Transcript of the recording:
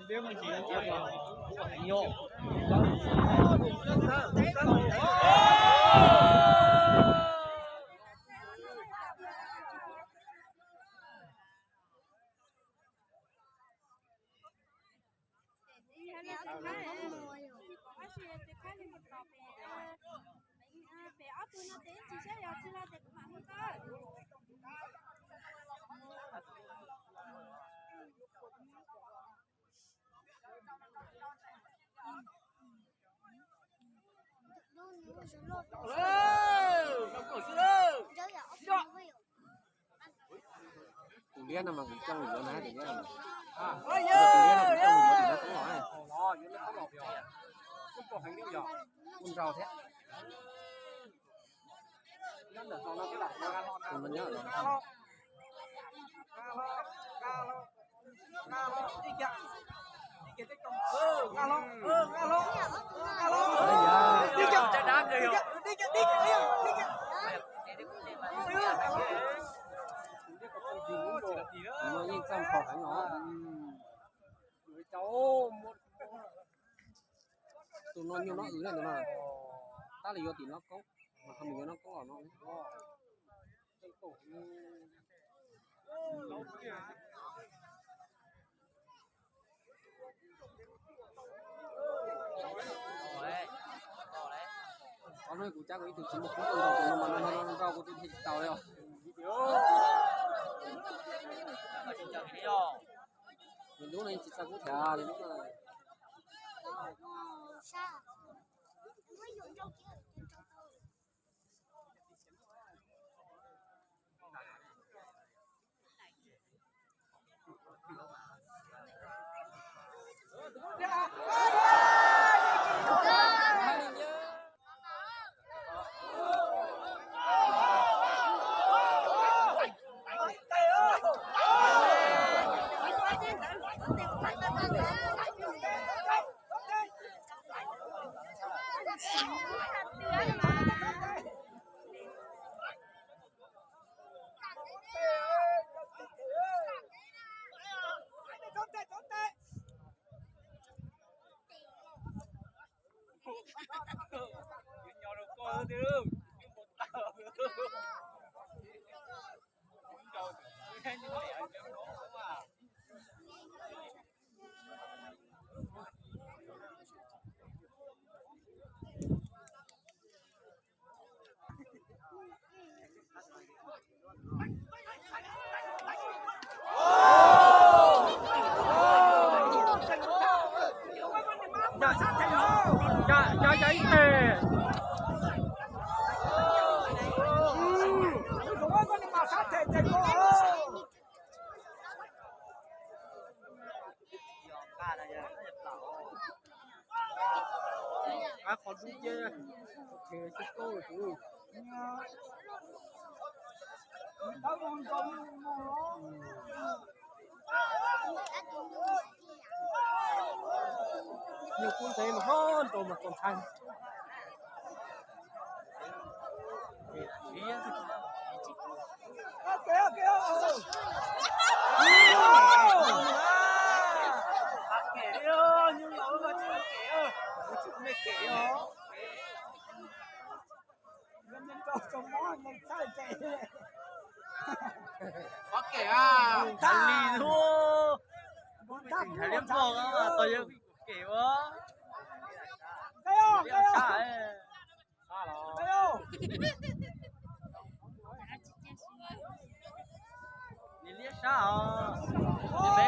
Pem ob tug no ces ib tsis saib yog tsis los ces kuv mam hu tau. Tus liab no mas kuv coj yuav na, tus liab no. Tus liab no kuv coj mus yuav tim no toob los. Kuj nraug thiab. Tus no nyob. Tus no yeej txawj nphau heev os. Tus no nyuag no wb na, tus no tab li yuav tim no koob, mas ho mus yuav no koob los no. Qhov no kuv cab kuv ib tug tsis muaj koob nrog kuv no mas no nrog kuv tus thiaj tsis tau li os. Nws lub no tsis txog kub thiab li lub no. Yog ib teg. Qab qhov dub ces, ces xyov koj kuv. Nws kub ntev mas hlob nrau mas txaus ntshai. Qhov kev a, tag li lub, tsis nrhav liab npog, tau yog kev ua. Nws liab sab os.